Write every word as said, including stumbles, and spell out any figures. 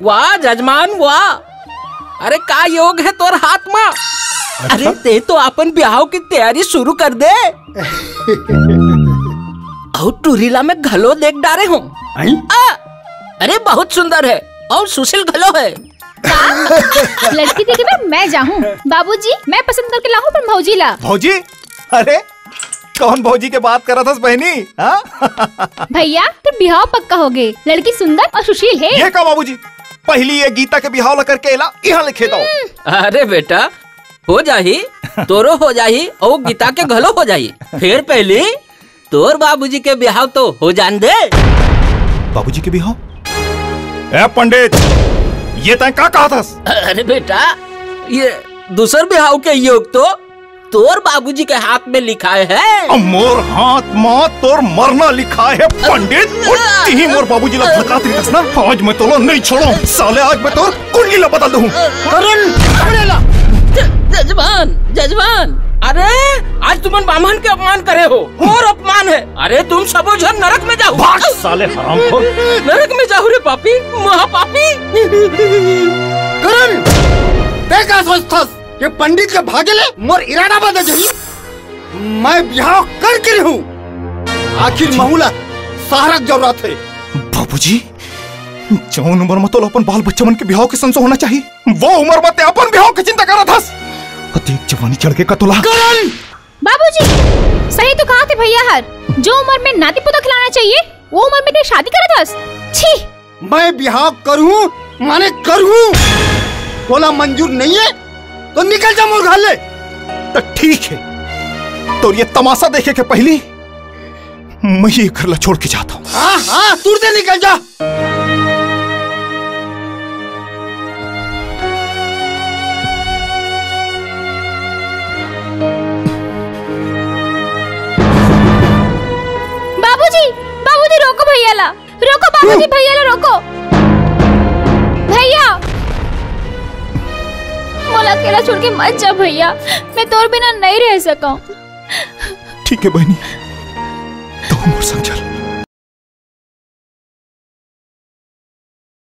वाह जजमान वाह। अरे का योग है तोर हाथ मा? अरे ते तो अपन बिहाव की तैयारी शुरू कर दे। अउ टूरी ला मैं घलो देख डारे हूँ। अरे बहुत सुंदर है अउ सुशील घलो है। लड़की देखे बर मैं जाहूँ। बाबूजी, मैं पसंद करके लाहूँ अपन भौजी ला। भौजी? अरे कौन भौजी के बात करत हस बहनी? हाँ? भैया, तोर बिहाव पक्का हो गे। लड़की सुंदर अउ सुशील हे। ये का बाबूजी? पहिली ये गीता के बिहाव ला करके एला इहाँ ले खेत आओ। अरे बेटा, हो जाही, तोरो हो जाही अउ गीता के घलो हो जाही। फेर पहिली तोर बाबूजी के बिहाव तो हो जान दे। बाबूजी के बिहाव? ए पंडित, ये तैं का कहत हस? अरे बेटा, ये दूसर बिहाव के योग तो तोर बाबूजी के हाथ में लिखाय हे। अब मोर हाथ मा तोर मरना लिखाय हे पंडित। उठ, तिही मोर बाबूजी ला धकात रिहिस ना, आज मैं तोला नहीं छोड़ों साले, आज मैं तोर कुंडली ला बदल दूँ। करण, पकड़े ला। ज-, जजमान, जजमान, अरे आज तुमन बाम्हन के अपमान करे हो, घोर अपमान है। अरे तुम सबो झन नरक में जाहू। भाग साले हरामखोर। नरक में जाहू रे पापी, महापापी। करण, तैं का सोचथस? ये पंडित के भागे ले मोर इरादा बदल जाही। मैं बिहाव करके रहूं। आखिर महू ला सहारा के जरूरत हे। बाबूजी, जौन उमर म तोला अपन बाल बच्चा मन के बिहाव के संसो होना चाही, वो उमर म तैं अपन बिहाव के चिंता करत हस। अतेक जवानी चढ़ गे का तोला। करण! बाबूजी, सही तो कहत हे भैया हर, जो उमर में नाती पोता खिलाना चाहिए, वो उमर में तैं शादी करत हस। छी! मैं बिहाव करहूं, माने करहूं। तोला मंजूर नहीं है, तो निकल जा मोर घर ले। तो ठीक है, तोर ये तमाशा देखे के पहिली मैं ये घर ला छोड़ के जात हूँ। हाँ, हाँ, तुरते निकल जा। बाबूजी, बाबूजी, रोको भैया ला। रोको बाबूजी, भैया ला रोको। भैया, मोला अकेला छोड़ के मत जा भैया, मैं तोर बिना नहीं रह सकूं। ठीक है बहनी, तो मोर संग चल।